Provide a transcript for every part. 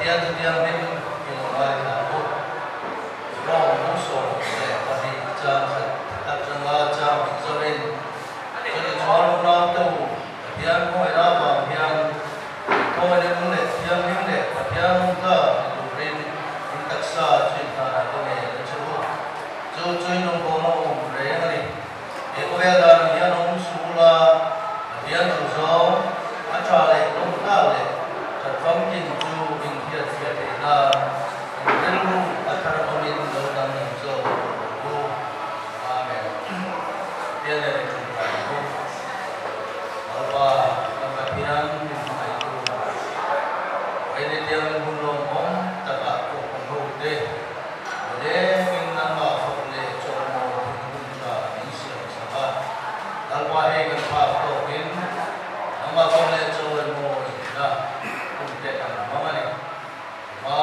Pathian Thu Thianghlim i lo ngaithla ang u. Rom 12 chang khat atanga chang hnih zawhin, Chutichuan unaute u, Pathian khawngaihna avang hian khawngaihna nung leh thianghlim leh Pathian rawngtlak ni turin in taksa chu in hlanah ka ngen a che u. Chu chu in rawngbawlna awm reng a ni. He khawvel dan ang hian awm suh ula, Pathian duhzawng, a tha leh rawngtlak leh that famkim chu in hriatfiah theih nan in rilru a thar awmin lo danglam zawk rawh u. Amen. Pathian leh mi ṭawngṭai ang u. Lalpa, kan Pathian min hmangaihtu, Vaini tiangin hun lawmawm takah kohhran ho te, Nilengin nangmah fak leh chawlhmaw thing hun ṭha min siam sak a. Lalpa hei kan phak tawkin nangmah fak leh chawlhmaw na hun te kan hmang a ni. Hma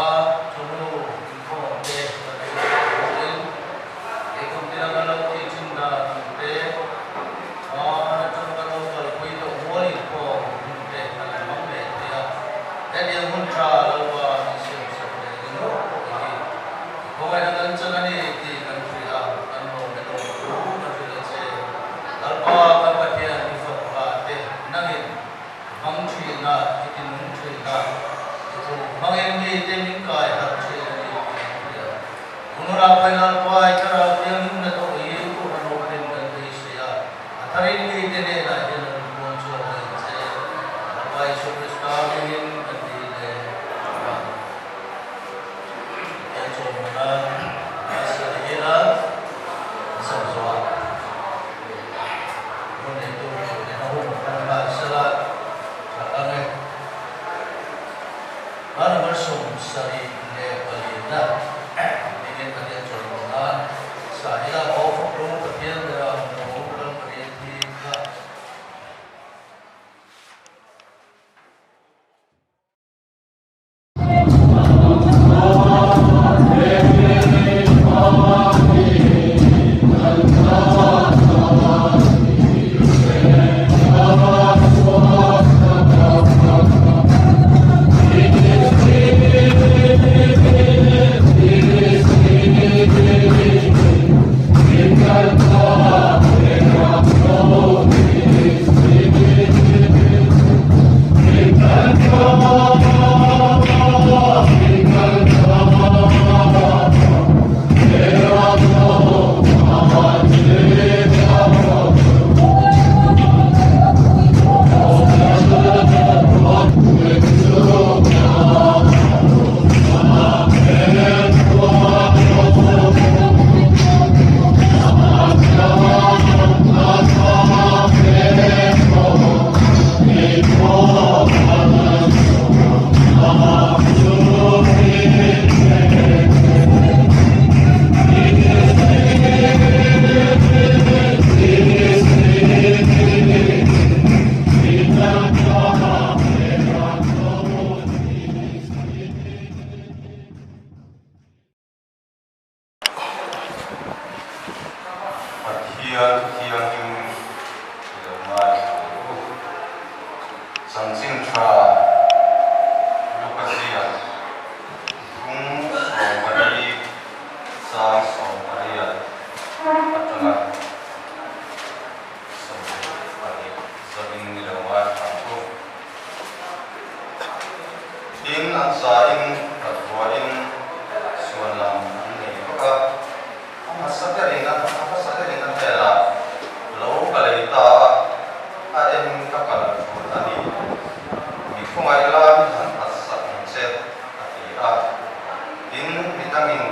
chawhnu inkhawm te kan ei leh bawkin he kum tina kan lo tih thin dan ang te, hma atang kan lo kalpui tawh mual inkhawm hun te kan hmang leh thei a. Hetiang hun tha Lalpa min siam sak leh ringawt pawh hi i khawngaihna kan chan a ni tih kan hria a, kan lawm e lawm thu kan hrilh a che. Lalpa kan Pathian i fapa te nangin i hmang thin a, i ti nung thin a, i thu hmangin mite min kai harh thin a ni tih kan hria. Tunah pawhin Lalpa i Thlarau Thianghlim hnathawh hi Kohhran Ropin kan beisei a, a tharin mite hnenah hian an puan chhuak reng che. Lalpa Isua Krista hmingin kan ti leh thin. Pathian chawlhmuna a sawi a, a sam zawhah hun neitu leh a hun kan nghal sela tha ang e. Hla number 74 na hmingin Pathian chawlhmawh nan sa ila aw fak u Pathian bera no Kalvari thi kha. Pathian Thianghlim i lo ngai ang u. Chanchin tha Luka ziak bung 14 chang 18 atanga 22 zavin i lo ngai ang u. Tin, an zain hlatvuahin suan lam an nei vak a, a hmasa berin a hmasa berin a hnenah, Lo ka lei ta a, a en ka kal tul a ni, mi khawngaih la mi han at sak ang che, a ti a. Tin, mi dangin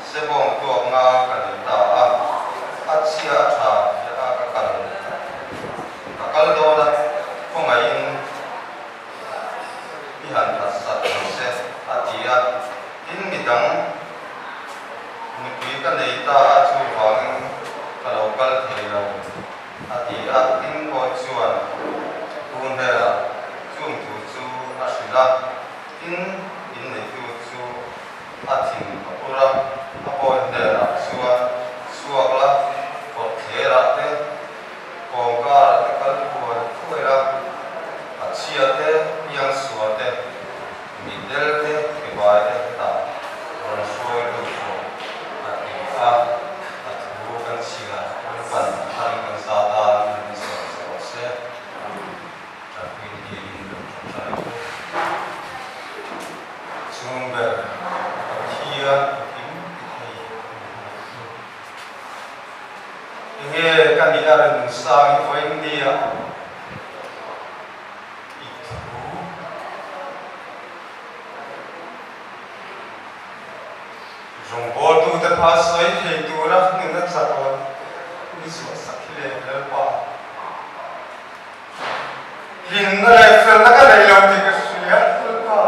sebawng tuak nga ka lei ta a, a chhia a tha fiah a ka kal. Ka kal dawn a, khawngaihin i han that sak ang che, a ti a. Tin, midang nupui ka nei ta a, chuvangin ka lo kal thei lo, a ti a. Tin, Paul chuan tu hnenah chung thu chu a hrilh a, tin, inneitu chu a thin a ur a, a Paul hnenah chuan, Chhuak la, kawtthlerah te, Kawngkarah te kal thuai thuai a, a chhia te, piangsual te, mitdel te, ke bai. Chung ber Pathian engkim ti thei a ni hna chu. Enge ka nih a reng sang i vawiin nia i thu. Rawngbawltute pha sawi thei tura nuna chak lo mi zuah sak hi le Lalpa. Hlimna leh felna ka nei lo tih ka hria Lalpa.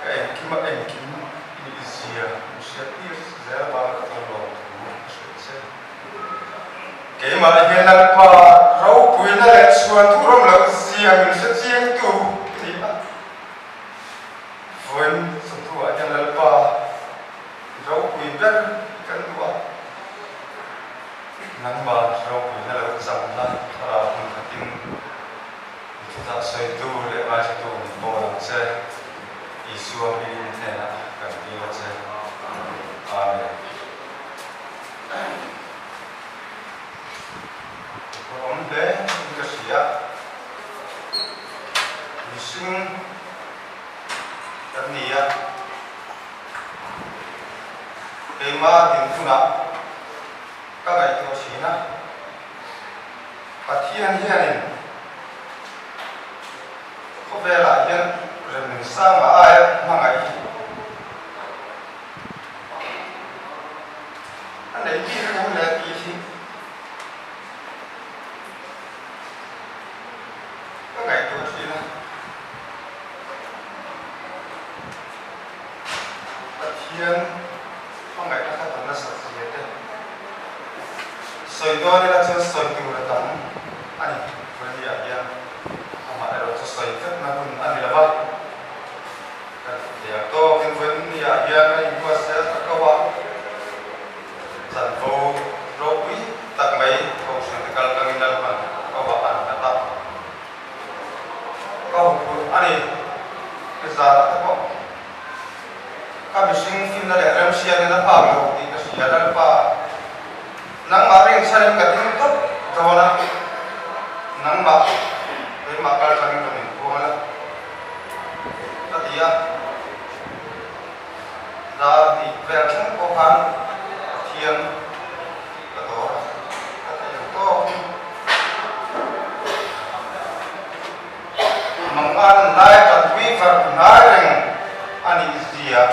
Ka engkim a engkim i nih zia min hriat tir zel avanga ka chuan lawm thu ka hrilh che. Keimah hian Lalpa ropuina leh chhuan tur awm loh zia min hre chiangtu i ni a. Vawiin chawhnuah hian Lalpa ropui ber i kan duh a, nangmah ropuina lo changna thlarau hmun khatin i thutak sawitu leh ngaithlatu min pawl ang che. Isua hmingin hnenah kan dil a che. Amen. Ka awm hle in ka hria. Mihring kan ni a, keimah dinhmunah ka ngaihtuah thin a, Pathian hianin khawvelah hian Remnunsanga aia hmangaih hi A nei bik a ngam leh tih hi ka ngaihtuah thin a. Pathian hmangaihna kha ta nasat zia te sawi dawn ila chuan sawi tur a tam a ni. Vawiah hian amaherawh chu sawi vekna hun a ni lo va. Kan hliam tawk in vawinia hian a inbuatsaih a ko a, chanvo ropui tak mai kohhran te kal tangin Lalpan ko ah an nghat a, ka huphurh a ni. Nizan ah te pawh ka mihring finna leh remhriatin a phak lo tih ka hria Lalpa, nangmah rinchhanin ka ding tawp dawn a, nangmah keimah kal tangin rawn inpuang la. Ka ti a, dar hnih vel thleng pawh khan Pathian ka dawr a, ka thei ang tawkin Mangan lai tanpui var hnai reng a nih zia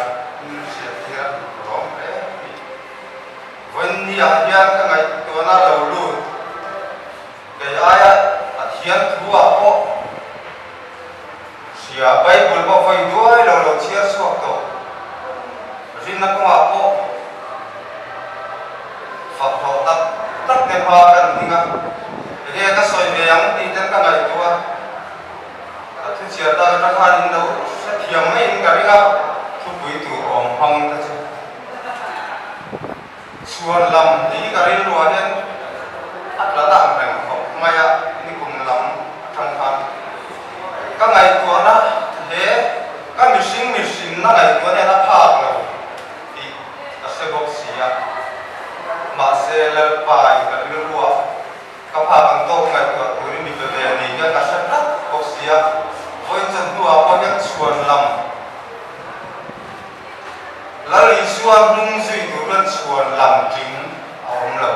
min hriattir a rawm hle a ni. Vawiinniah hian ka ngaihtuahna lo lut. Kei aia Pathian thu ah pawh hria Bible pawh vawi duai lo lo chhiar chhuak tawh. Rinna kawngah pawh fak hlawh tak tak te hma kan ding a, enge ka sawi ve ang tih ten ka ngaihtuah a, ka thu chhiar tak atang khan in lo hrethiam maiin ka ring a, thupui tur awm hmang te chu. Chhuan lam hi ka rilruah hian a tla dan reng khawp mai a, nikum lam atang khan ka ngaihtuahna he ka mihring mihrinna ngaihtuahna hian a phak lo tih ka hre bawk si a, mahse Lalpa in ka rilruah ka phak ang tawk ngaihtuah turin mi pe ve ni hian ka hre tlat bawk si a, vawiin chuan hnuah pawh hian chhuan lam Lal Isua hnung zui tura chhuan lam tling a awm lo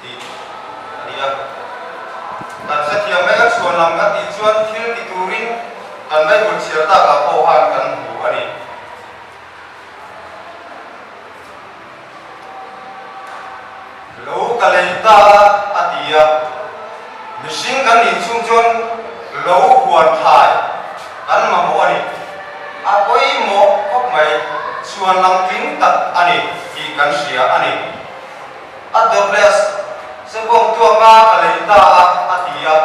tih a ni a. Kan hrethiam mai a chhuan lam kan tih chuan thil ti turin kan Bible chhiar takah pawh khan kan hmu a ni. Lo ka lei ta a ti a, mihring kan nih chhung chuan lo huan thlai kan mamawh a ni. A pawimawh khawp mai, chhuan lam tling tak a ni tih kan hria a ni. A dawt leh sebawm tuaka ka lei ta a a ti a.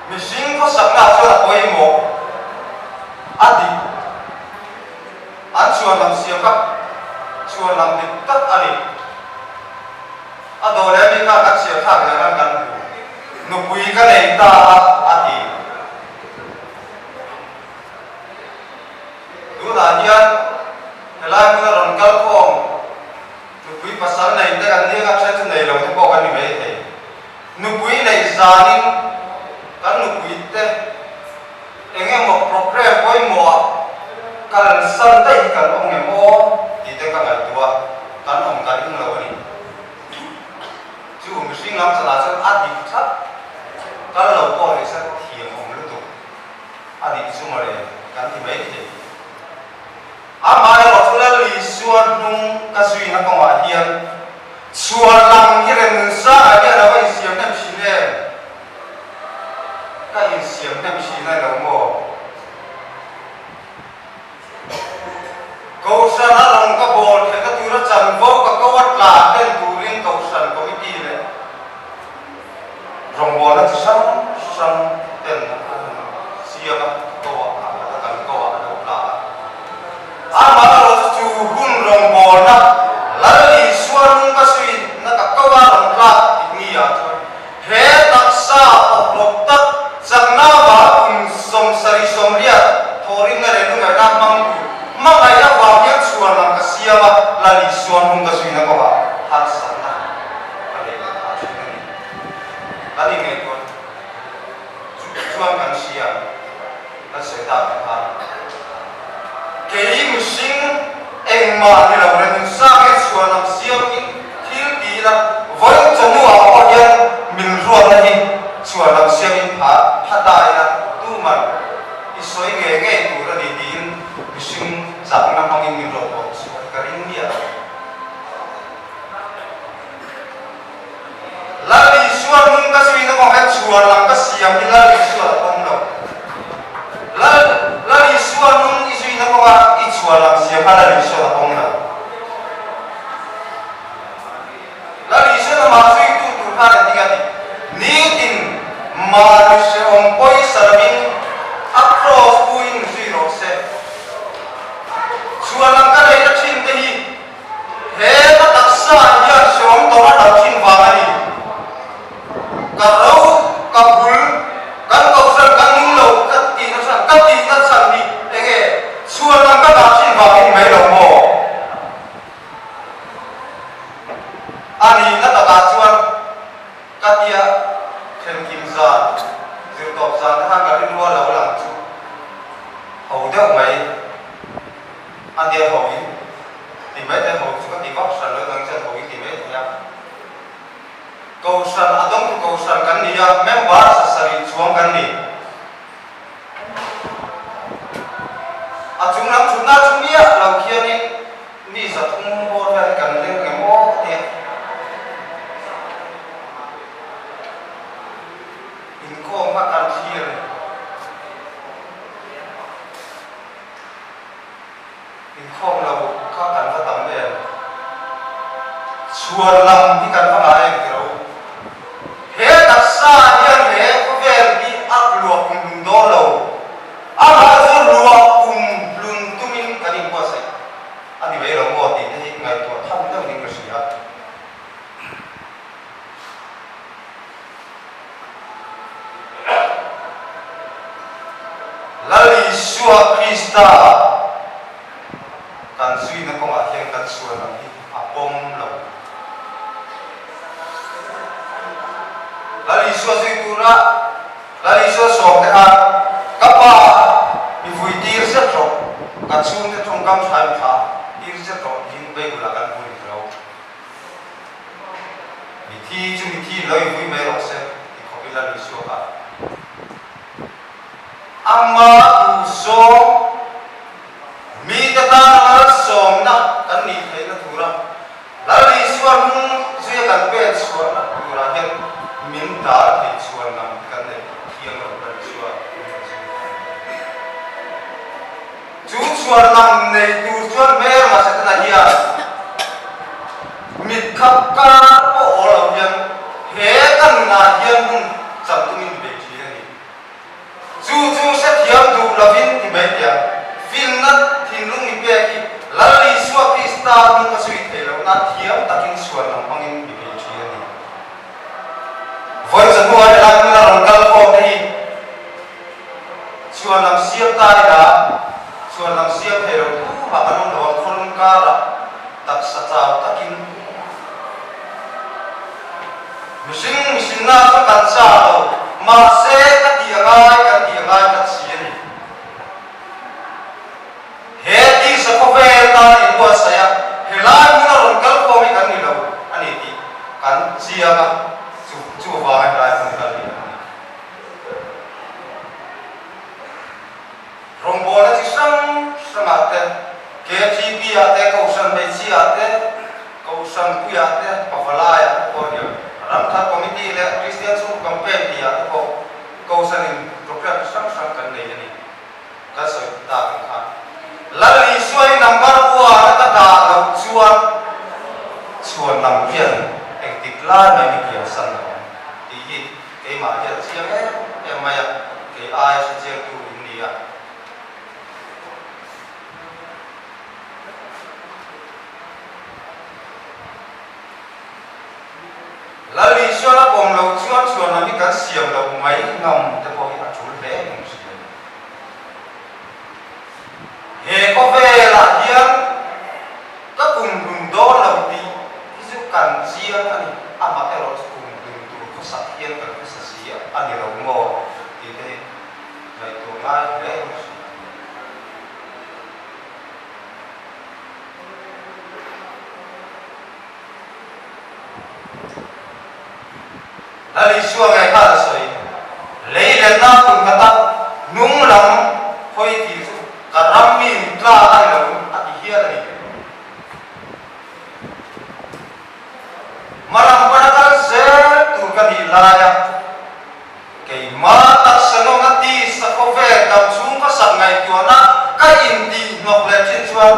Mihring khawsakna chuan a pawimawh a dik. An chhuan lam siam kha chhuan lam dik tak a ni. A dawh leh mi kha kan chhiar thlak leh ran kan hmu. Nupui ka nei ta a a ti. Tunah hian helai hmuna rawn kal khawm nupui pasal nei te kan nia kha then chu nei lo te pawh kan ni mai thei. zanin kan nupuite eng emaw program pawimawhah kalsan daih hi kan awm ngem aw tih te ka ngaihtuah a, kan awm ka ring lo a ni. Chu mihring lam chanah chuan a dik tlat, kal lo pawh ni se thiam awm lutuk a nih chu mawle kan ti mai thei. Amaherawh chu Lal Isua hnung ka zuina kawngah hian chhuan lam hi remzangah hian a va insiam hnem thin em? Ka insiam hnem thin a lo maw? Kohhran a rawn ka bawl theihna tura chanvo ka ko a tla hlen turin Kohhran Committee leh rawngbawlna chi hrang hrang ten an siam a, ko ah a kan ko ah a lo tla a. Amaherawh chu chu hun rawngbawlna Lal Isua hnung ka suina ka ko a rawn tlak tih ni ah chuan He taksa awkhlawk tak chakna vang kum 78 thawhrimna leh lungaihna hmang tur hmangaih avang hian chhuan lam ka siam a, Lal Isua hnung ka zuina kawngah harsatna ka neih leh phah thin a ni. Kan inngaihtuah chu chuan kan hria kan sawi tak ang khan kei mihring engmah ni lo leh nunsa nge chhuan lam siamin Thil ti ila, vawiin chawhnuah pawh hian min ruatna hi chhuan lam siamin pha pha ta ila, tuman i sawi ngei ngei tur a ni tiin mihring chakna hmangin min rawn awm chhuah hi ka ring miah lo. Lal Isua nung ka zuina kawng hian chhuan lam ka siam hi Lal Isua a pawm lo. Lal Lal Isua nung i zuina kawnga i chhuan lam siam kha Lal Isua a pawm lo. Lal Isua amah zuitu tur khan engtin a ti? Nitin mahni hrehawm pawisa lovin a kraws puin zui rawh se. Chhuan lam ka neihna thin te hi he ka taksa hian hrehawm tawrh a hlauh thin vang a ni. Ka ro, ka bul, kan kohhran kan nung lo ka tihna chhan, ka tihna chhan hi enge? Chhuan lam ka dah thin vang in mai lo maw? A nihna takah chuan ka tia thlenkim zan, zirtawp zan te khan ka rilru a lo lang chu ho deuh mai a nia ho in ti mai thei, ho chu ka ti vak hran lo nang chuan ho in ti mai thei a. Kohhran a dawngtu kohhran kan ni a, member 7 chuang kan ni. A chung lam thutna chu miah lo khianin mi 300 bawr vel hi kan leng ngem aw ka ti a. Inkhawm kha kan thlir a ni. Inkhawm lo kha kan va tam em? Chhuan lam hi kan va ngai em tiro? He taksa hian he khawvel hi a luah kum hlun dawn lo. Amah chu luah kum hlun tumin kan inbuatsaih a ni mai lo maw tih te hi ngaihtuah tham deuh niin ka hria. Lal Isua Krista kan zuina kawngah hian kan sual ang hi a pawm lo. Lal Isua zui tura Lal Isua sawm te khan, Ka pa, mi vui tir zet rawh, ka chhungte tawngkam thaim thla tir zet rawh tiin Bible-ah kan hmu rih lo. Mithi chu mithi lo i vui mai rawh se ti khawp ila ni suak a. Ama duhzawng mite tana malsawmna kan nih theihna tura Lal Isua hnung zuia kan pen chhuahna turah hian min dal thei chhuan lam hi kan nei thiang lo Lal Isua hnung kan zui ta a ni. Chu chhuan lam nei tur chuan hmelma Setana hian Mit khap kar pawh aw lo hian he ka nunah hian hun cham tumin bei thin a ni. Chu chu hrethiam duh lovin ti mai tiang finna thinlung mi pek hi Lal Isua Krista hnung ka zui thei lohna thiam takin chhuan lam hmangin mi bei thin a ni. Vawi chahnuah helai hmuna rawn kal khawm te hi chhuan lam siam ta ila chhuan lam siam thei lo tumah kan awm lo ang khawlum karah Taksa chau takin mihring mihrinna chuan kan chak lo, mahse ka tih a ngai, kan tih a ngai tlat si a ni. He tisa khawvel tan inbuatsaih a, helai hmuna rawn kal khawm hi kan ni lo a ni tih kan chiang a, chu chuvanga helai hmun kal hi kan ni. Rawngbawlna chi hrang hrangah te, KTP ah te, Kohhran hmeichhia ah te, Kohhran puiah te, Pavalaiah te pawh hian Ramthar Committee leh Kristian Chhungkaw Campaign tihah te pawh Kohhranin programme hrang hrang kan nei a ni. Kan sawi tak ang khan Lal Isua hi number one a ka dah loh chuan chhuan lam hian engtik lai mai mi kiansan lo ang tih hi Keimah hian chiang em em mai a, kei aia hre chiangtu in ni a. Lal Isuan a pawm loh chuan chhuanlam hi kan siam loh mai ngam te pawh hi a tul hle ang hria. He khawvelah hian ka kum hlun dawn lo tih hi chu kan chiang a ni, amah erawh chu kum hlun tur khawsak hian kan khawsa si a ni lo maw tih te hi ngaihtuah ngai hle in ka hria. Lal Isua ngei khan a sawi, Lei lenna kum khata hnung lam hawi tih chu ka ram mi ni tla a ni lo a ti hial a ni. Hmalam pana kal zel tur ka nih laia keimah taksa nawmna tisa khawvel dam chhung ka sak ngaihtuahna ka intih hnawk leh thin chuan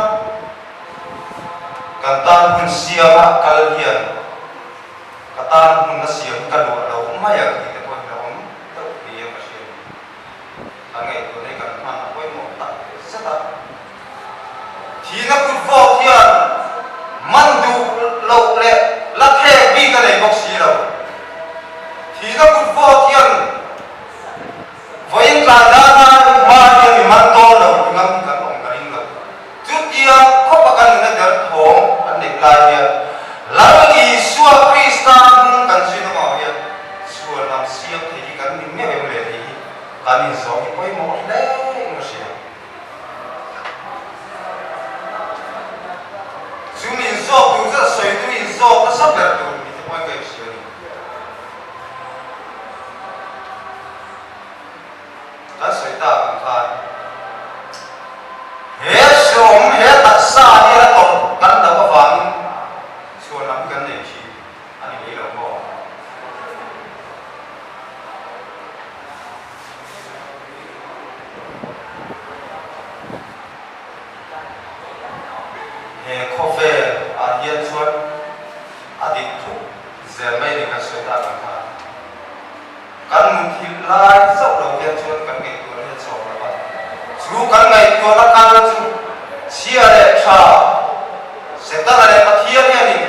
kan tan hun siama kal hian Ka tan hmun a siam ka luah lo mai ang tih te pawh hi a awm deuh ni a ka hria ni. Kan ngaihtuah hi kan hman a pawimawh tak zet a. Thihna kut vawk hian man duh loh leh la thek bik a nei bawk si lo. Thihna kut vawk hian vawiin tlai dana hma hian mi man dawn lo ti ngam hi kan awm ka ring lo. Chutia khawpa kan nuna der thawm kan neih lai hian Lal Isua Krista hnung kan zui na vang hian chhuan lam siam thei hi kan ni meuh em le tih hi kan inzawm hi pawimawh hle in ka hria. Chu min zawk tur chu a sawi tu inzawk nasa ber tur ni te pawhin ka inhria a ni. Kan sawi tak ang khan he hreawm he taksa hi a tawrh kan loh avangin chhuan lam hi kan nei thin a ni mai lo maw? He khawvel ah hian chuan a dik thuk zel mai a ni kan sawi tak ang khan. Kan muthilh lai chauh lo hian chuan kan ngaihtuahna hi a chawm lo a, chu kan ngaihtuahna kal chu chhia leh tha, Setana leh Pathian hianin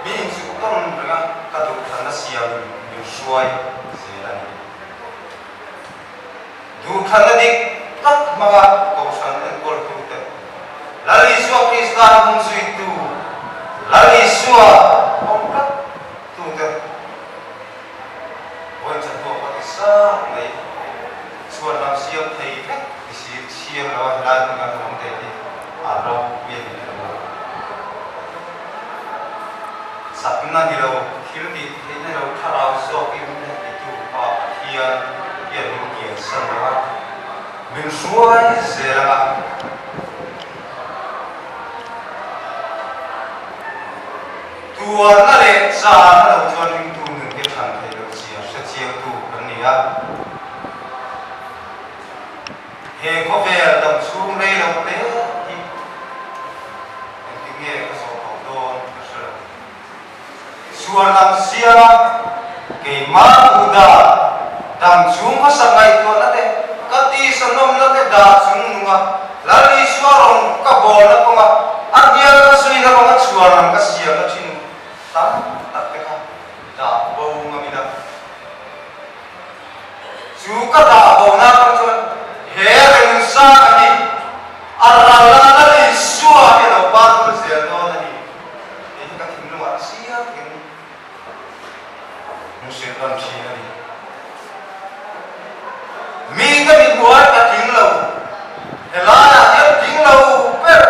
mi inchuh tawn reng a, ka duhthlanna siam min hruai zel a ni. Duhthlanna dik tak hmanga Kohhran enkawltute, Lal Isua Krista hnungzuitu, Lal Isua awm tlat tute, Vawi chantuah pawh ti sang mai chhuan lam siam thei vek ti si chhiar lo a helai hmun kan awm thei hi a ropui a ni lo a. Chakna ni lo, thil tih theih na lo thlarau zawkin titu Pa Pathian hian min kiansan lo a, min hruai zel ang a. Tuarna leh chana lo chuan ringtu nun hi a thlan theih loh zia hre chiangtu kan ni a. He khawvel dam chhung rei lo te hi engtin nge ka zawh tawh dawn ka hre lo. Chhuan lam siama keimah Buddha dam chhung hmasa ngaihtuahna te, ka tisa nawmna te dah chung nunga Lal Isua rawn ka bawlna kawnga a hnial ka zuina kawnga chhuan lam ka siamna thin tam tak te kha dah bo ngam ila. Chu ka dah bona kawng chuan he remsanga hi a ral a, Lal Isua hi a lo par zel dawn a ni. Kei hi ka thinlungah chiang in Min hrilh nawn thin a ni. Mi ka mithmuai ka tling lo, helaiah hian tling lo ber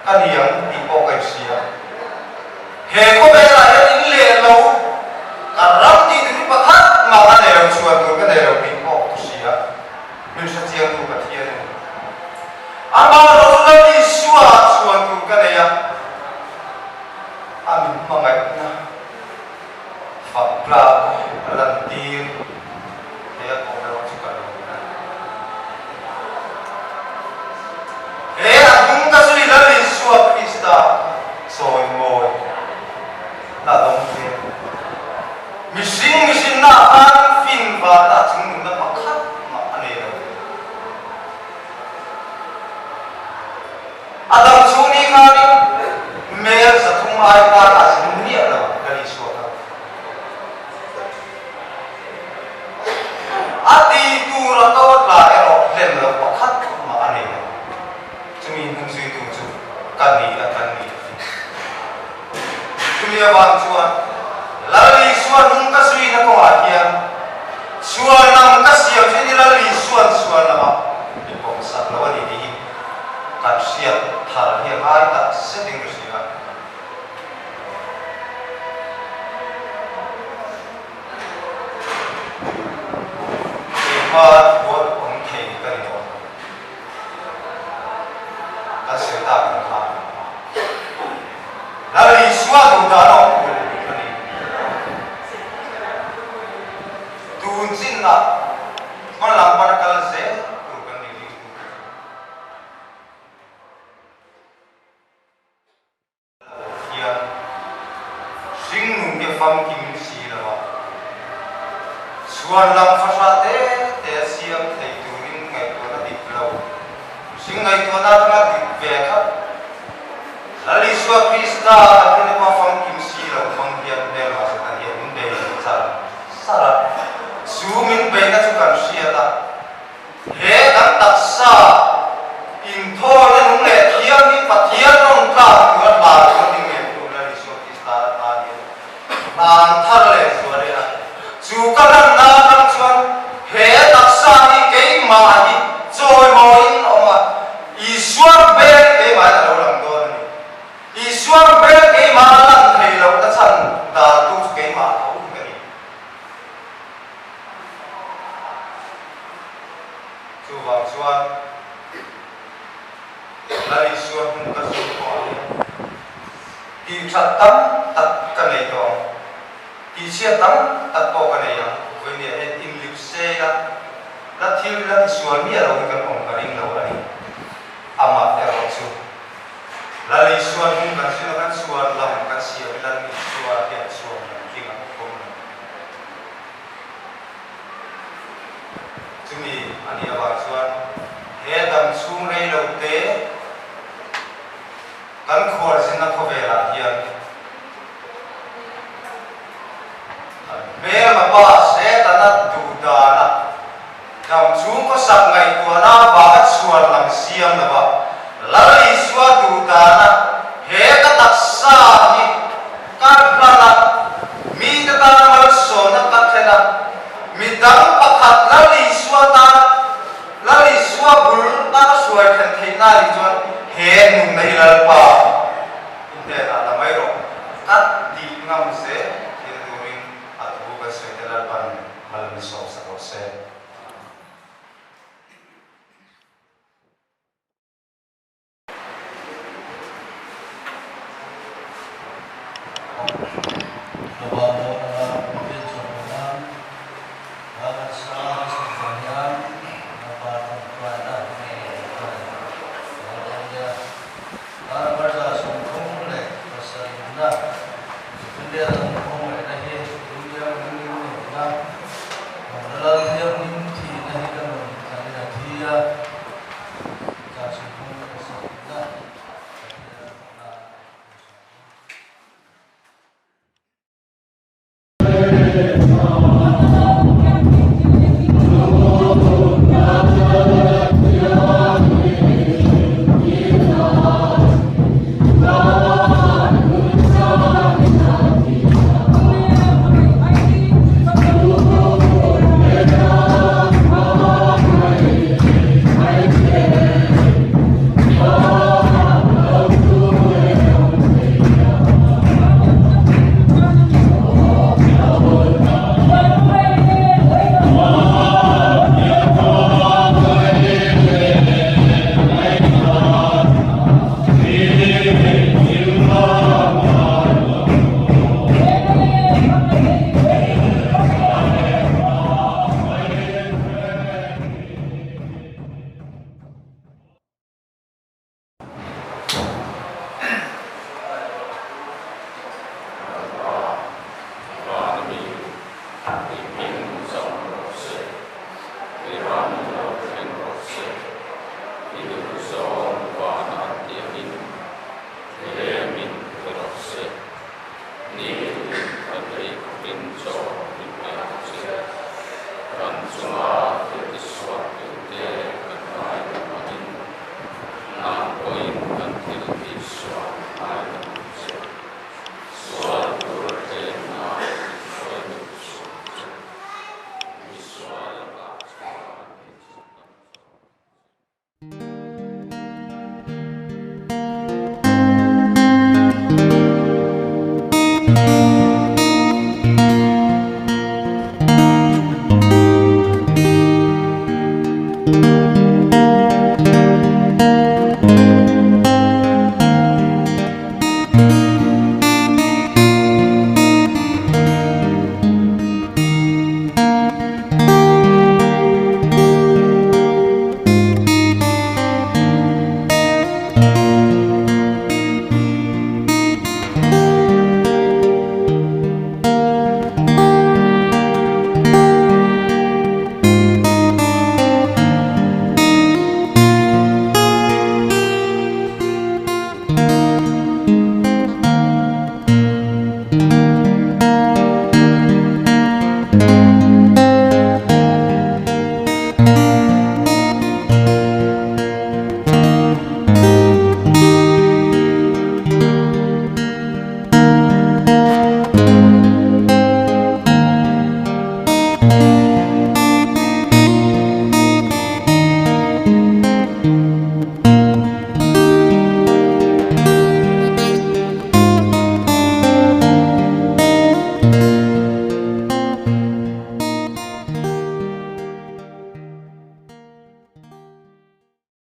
ka ni ang tih pawh ka inhria. He khawvelah hian in leh lo, ka ram tih tur hi pakhat mah ka nei lo, chhuan tur ka nei lo tih pawh ka hria. Min hrechiangtu Pathian a ni. Amah rawh chu Lal Isua chhuan tur ka nei a, a min hmangaihna. Fak tlak a lantir he a kawm erawh chu ka lo a ni. He a hnung ka zui Lal Isua Krista chawimawi na dawng hle. Mihring mihrinna ah khan fin vanna a chungnunna pakhat mah a nei lo. A dang chu ni khanin mel 300 ai khan a zin miah lo Lal Isua kha. A ti tur a ko tla erawh hlem lo pakhat mah a nei lo. Chumi hmun zuitu chu ka ni a kan ni a ti. Chumi avang chuan Lal Isua hnung ka zuina kawngah hian chhuanlam ka siam chu ni Lal Isua'n chhuanlamah mi pawmsak lo a ni tih hi kan hriat thar hi a ngai tak zetin ka hria. Keimah huat awm thei ka ni tawh lo. Kan sawi tak ang khan Lal Isua duhdan a awm tur a ni. Tun chinah hmalam pana kal zel tur kan ni ding tur. Hian hringnun te famkim si lo a, chhuan lam fahra te te a siam thei turin ngaihtuahna dik lo, hring ngaihtuahna atanga dik ve kha Lal Isua Krista kan rin epa famkim si lo hmang hian hmelma Satan hian min bei char char a, chu min beina chu kan hriat a. He kan taksa inthawlna nung leh thiam hi Pathian rawn tlak tur a hla tur ding leh tur Lal Isua Krista atan hian hlan thar leh zual ila. Chu ka hlanna atang chuan he taksa hi keimah hi chawimawiin a awm a, Isua hmel keimah hian a lo lang dawn a ni. Isua hmel keimah a lan thei lohna chhan daltu chu keimah tho hi ka ni. Chuvang chuan Lal Isua hmun ka zui pawh ah hian tih that tam tak ka nei tawh ang, tih chhiat tam tak pawh ka nei ang. Vawinia hian inlip sei la, la thil la tisual miah lo hi kan awm ka ring lo a ni. Amah erawh chu Lal Isua hnung kan zui a, kan chhuan lam kan siam i Lal Isua hian chhuan lam tling a awm lo. Chumi a nih avang chuan he dam chhung rei lo te kan khualzinna khawvelah hian kan hmelma pa Setana duhdana dam chhung khawsak ngaihtuahna avanga chhuan lam siam lova Lal Isua duhdana he ka taksa hi Kar hlan a, mite tan malsawmna ka thlen a, mi dang pakhat Lal Isua tan, Lal Isua bul tana hruai thlen theihna nih chuan he nunna hi Lalpa i hnenah la mai rawh, ka tih ngam zel thil turin a thu kan sawi te Lalpan mal min sawmsak rawh se.